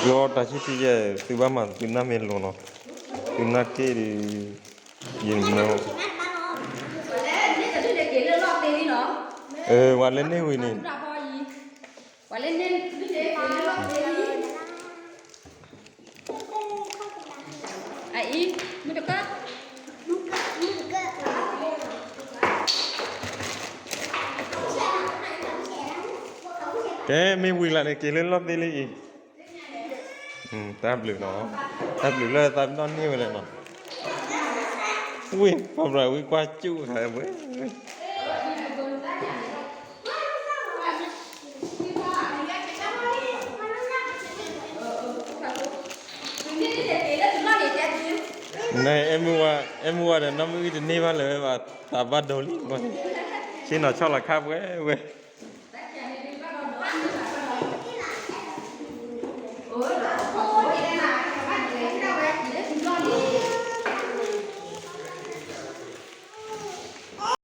လီၤတၢ်ဆံထံယဲၢ် သုဘၣ်မၤသုနၢ်မ့ၢ်လိၤနီၤ, သုနၢ်က့ၣ်ဒီး ယမ့ၢ် ဝဲလၢန့ၢ်ဝံၤန့ၣ် ကဲ မ့ၢ်ဝံၤလၢ်န့ၣ် က့ၤလၢလီၢ်သ့လံအံၤ, တၢ်ဘျုးနီၤ, တၢ်ဘျုးလၢသးပ့ၤနီၣ်န့ၢ်ဝဲလဲၣ်နီၤ, ဝံၢ် ပှၤဘျီဝံၢ်ကွၢ်စူၣ်ခါဝဲ န အဲၣ်မုၢ်ဝါ အဲၣ်မုၢ်ဝါဒီး နီၢ်မုၢ်အုၣ်တန့ၢ်ဘၣ်လၢၤဝဲဘၣ်, သးဘၣ်ဒိလံ, ဆ့ၣ်နီၤဆီၣ်လီၤခါပှဲၤဝဲ